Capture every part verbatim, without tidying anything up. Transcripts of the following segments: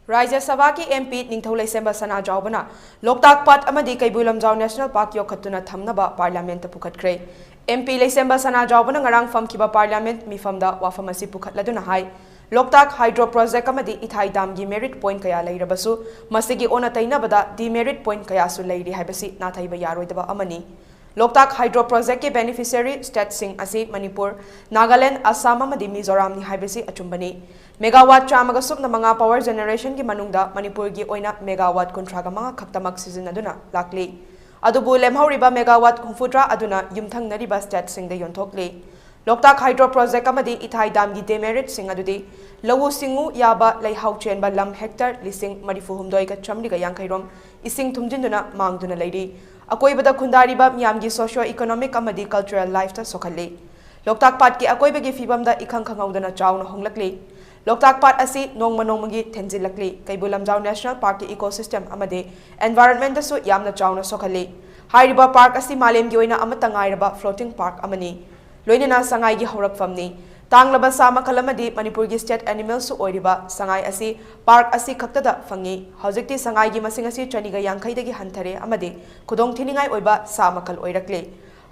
ꯔꯥꯖ꯭ꯌ ꯁꯚꯥꯒꯤ M P ꯅꯤꯡꯊꯧ ꯂꯩꯁꯦꯝꯕ ꯁꯅꯥꯖꯥꯎꯕꯅ ꯂꯣꯛꯇꯥꯛ ꯄꯥꯠ ꯑꯃꯗꯤ ꯀꯩꯕꯨꯜ ꯂꯝꯖꯥꯎ ꯅꯦꯁꯅꯦꯜ ꯄꯥꯔꯛ ꯌꯣꯛꯈꯠꯇꯨꯅ ꯊꯝꯅꯕ ꯄꯥꯔꯂꯤꯌꯥꯃꯦꯟꯠꯇ ꯄꯨꯈꯠꯈ꯭ꯔꯦ꯫ M P ꯂꯩꯁꯦꯝꯕ ꯁꯅꯥꯖꯥꯎꯕꯅ ꯉꯔꯥꯡ ꯐꯝꯈꯤꯕ ꯄꯥꯔꯂꯤꯌꯥꯃꯦꯟꯠ ꯃꯤꯐꯝꯗ ꯋꯥꯐꯝ ꯑꯁꯤ ꯄꯨꯈꯠꯂꯗꯨꯅ ꯍꯥꯏ, ꯂꯣꯛꯇꯥꯛ ꯍꯥꯏꯗ꯭ꯔꯣ ꯄ꯭ꯔꯣꯖꯦꯛ ꯑꯃꯗꯤ ꯏꯊꯥꯏ ꯗꯥꯝꯒꯤ merit point ꯀꯌꯥ ꯂꯩꯔꯕꯁꯨ ꯃꯁꯤꯒꯤ ꯑꯣꯟꯅ ꯇꯩꯅꯕꯗ demerit point ꯀꯌꯥꯁꯨ ꯂꯩꯔꯤ ꯍꯥꯏꯕꯁꯤ ꯅꯥꯊꯩꯕ ꯌꯥꯔꯣꯏꯗꯕ ꯑꯃꯅꯤ꯫ ꯂꯣꯛꯇꯥꯛ ꯍꯥꯏꯗ꯭ꯔꯣ ꯄ꯭ꯔꯣꯖꯦꯛꯀꯤ beneficiary stateꯁꯤꯡ ꯑꯁꯤ ꯃꯅꯤꯄꯨꯔ, ꯅꯥꯒꯥꯂꯦꯟ, ꯑꯁꯥꯝ ꯑꯃꯗꯤ ꯃꯤꯖꯣꯔꯥꯝꯅꯤ ꯍꯥꯏꯕꯁꯤ ꯑꯆꯨꯝꯕꯅꯤ꯫ Megawatt ꯆꯥꯝꯃꯒ ꯁꯨꯞꯅ ꯃꯉꯥ power generationꯒꯤ ꯃꯅꯨꯡꯗ ꯃꯅꯤꯄꯨꯔꯒꯤ ꯑꯣꯏꯅ megawatt ꯀꯨꯟꯊ꯭ꯔꯥꯒ ꯃꯉꯥ ꯈꯛꯇꯃꯛ ꯁꯤꯖꯤꯟꯅꯗꯨꯅ ꯂꯥꯛꯂꯤ꯫ ꯑꯗꯨꯕꯨ ꯂꯦꯝꯍꯧꯔꯤꯕ megawatt ꯍꯨꯝꯐꯨꯇꯔꯥ ꯑꯗꯨꯅ ꯌꯨꯝꯊꯪꯅꯔꯤꯕ stateꯁꯤꯡꯗ ꯌꯣꯟꯊꯣꯛꯂꯤ꯫ ꯂꯣꯛꯇꯥꯛ ꯍꯥꯏꯗ꯭ꯔꯣ ꯄ꯭ꯔꯣꯖꯦꯛ ꯑꯃꯗꯤ ꯏꯊꯥꯏ ꯗꯥꯝꯒꯤ demeritꯁꯤꯡ ꯑꯗꯨꯗꯤ ꯂꯧꯎ ꯁꯤꯡꯎ ꯌꯥꯕ ꯂꯩꯍꯥꯎ ꯆꯦꯟꯕ ꯂꯝ hectare ꯂꯤꯁꯤꯡ ꯃꯔꯤꯐꯨ ꯍꯨꯝꯗꯣꯏꯒ ꯆꯥꯝꯃꯔꯤꯒ ꯌꯥꯡꯈꯩ ꯔꯣꯝ ꯏꯁꯤꯡ ꯊꯨꯝꯖꯤꯟꯗꯨꯅ ꯃꯥꯡꯗꯨꯅ ꯂꯩꯔꯤ꯫ ꯑꯀꯣꯏꯕꯗ ꯈꯨꯟꯗꯥꯔꯤꯕ ꯃꯤꯌꯥꯝꯒꯤ socio economic ꯑꯃꯗꯤ cultural lifeꯇ ꯁꯣꯛꯍꯜꯂꯤ꯫ ꯂꯣꯛꯇꯥꯛ ꯄꯥꯠꯀꯤ ꯑꯀꯣꯏꯕꯒꯤ ꯐꯤꯕꯝꯗ ꯏꯈꯪ ꯈꯪꯍꯧꯗꯅ ꯆꯥꯎꯅ ꯍꯣꯡꯂꯛꯂꯤ꯫ ꯂꯣꯛꯇꯥꯛ ꯄꯥꯠ ꯑꯁꯤ ꯅꯣꯡꯃ ꯅꯣꯡꯃꯒꯤ ꯊꯦꯟꯖꯤꯜꯂꯛꯂꯤ꯫ ꯀꯩꯕꯨꯜ ꯂꯝꯖꯥꯎ ꯅꯦꯁꯅꯦꯜ ꯄꯥꯔꯛꯀꯤ ecosystem ꯑꯃꯗꯤ environmentꯇꯁꯨ ꯌꯥꯝꯅ ꯆꯥꯎꯅ ꯁꯣꯛꯍꯜꯂꯤ꯫ ꯍꯥꯏꯔꯤꯕ ꯄꯥꯔꯛ ꯑꯁꯤ ꯃꯥꯂꯦꯝꯒꯤ ꯑꯣꯏꯅ ꯑꯃꯠꯇ ꯉꯥꯏꯔꯕ floating park ꯑꯃꯅꯤ꯫ ꯂꯣꯏꯅꯅ ꯁꯉꯥꯏꯒꯤ ꯍꯧꯔꯛꯐꯝꯅꯤ꯫ ꯇꯥꯡꯂꯕ ꯁꯥ ꯃꯈꯜ ꯑꯃꯗꯤ ꯃꯅꯤꯄꯨꯔꯒꯤ state animalꯁꯨ ꯑꯣꯏꯔꯤꯕ ꯁꯉꯥꯏ ꯑꯁꯤ ꯄꯥꯔꯛ ꯑꯁꯤ ꯈꯛꯇꯗ ꯐꯪꯉꯤ꯫ ꯍꯧꯖꯤꯛꯇꯤ ꯁꯉꯥꯏꯒꯤ ꯃꯁꯤꯡ ꯑꯁꯤ ꯆꯅꯤꯒ ꯌꯥꯡꯈꯩꯗꯒꯤ ꯍꯟꯊꯔꯦ ꯑꯃꯗꯤ ꯈꯨꯗꯣꯡꯊꯤꯅꯤꯡꯉꯥꯏ ꯑꯣꯏꯕ ꯁꯥ ꯃꯈꯜ ꯑꯣꯏꯔꯛꯂꯦ꯫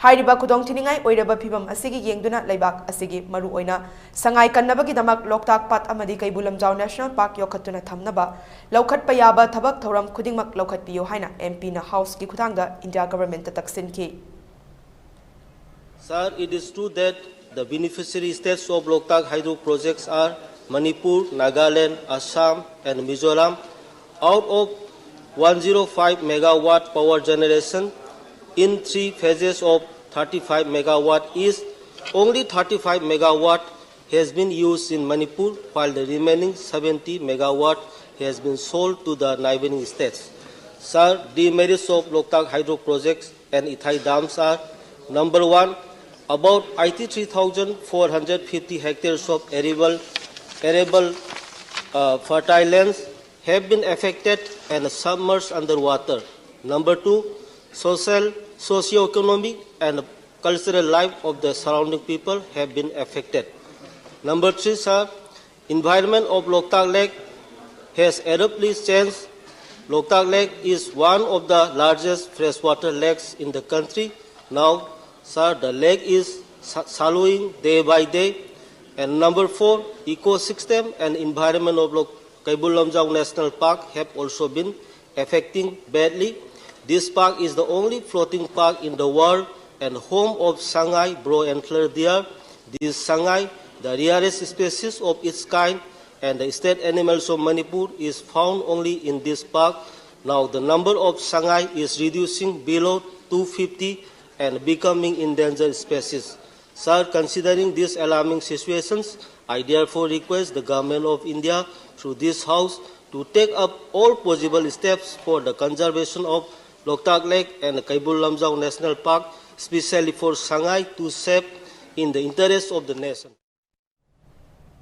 ꯍꯥꯏꯔꯤꯕ ꯈꯨꯗꯣꯡꯊꯤꯅꯤꯡꯉꯥꯏ ꯑꯣꯏꯔꯕ ꯐꯤꯕꯝ ꯑꯁꯤꯒꯤ ꯌꯦꯡꯗꯨꯅ ꯂꯩꯕꯥꯛ ꯑꯁꯤꯒꯤ ꯃꯔꯨꯑꯣꯏꯅ ꯁꯉꯥꯏ ꯀꯟꯅꯕꯒꯤꯗꯃꯛ ꯂꯣꯛꯇꯥꯛ ꯄꯥꯠ ꯑꯃꯗꯤ ꯀꯩꯕꯨꯜ ꯂꯝꯖꯥꯎ ꯅꯦꯁꯅꯦꯜ ꯄꯥꯔꯛ ꯌꯣꯛꯈꯠꯇꯨꯅ ꯊꯝꯅꯕ ꯂꯧꯈꯠꯄ ꯌꯥꯕ ꯊꯕꯛ ꯊꯧꯔꯝ ꯈꯨꯗꯤꯡꯃꯛ ꯂꯧꯈꯠꯄꯤꯌꯨ ꯍꯥꯏꯅ M Pꯅ Houseꯀꯤ ꯈꯨꯠꯊꯥꯡꯗ India Governmentꯇ ꯇꯛꯁꯤꯟꯈꯤ꯫ Sir, it is true that the beneficiary states of Loktak hydro projects are Manipur, Nagaland, Assam, and Mizoram. Out of one zero five megawatt power generation in three phases of thirty-five megawatt is only thirty-five megawatt has been used in Manipur, while the remaining seventy megawatt has been sold to the neighboring states. Sir, demerits of Loktak hydro projects and Ithai dams are: number one, about eighty-three thousand four hundred fifty hectares of arable, arable uh, fertile lands have been affected and submerged underwater. Number two, social, socio-economic and cultural life of the surrounding people have been affected. Number three, sir, environment of Loktak Lake has abruptly changed. Loktak Lake is one of the largest freshwater lakes in the country. Now, sir, the lake is sa- swallowing day by day. And number four, ecosystem and environment of Lok- Kaibu Lamjao National Park have also been affecting badly. This park is the only floating park in the world and home of Sangai brow antler deer. This Sangai, the rarest species of its kind, and the state animals of Manipur, is found only in this park. Now the number of Sangai is reducing below two fifty and becoming endangered species. Sir, considering these alarming situations, I therefore request the Government of India through this House to take up all possible steps for the conservation of Loktak Lake and Kaibu Lamjao National Park, especially for Sangai, to save in the interest of the nation.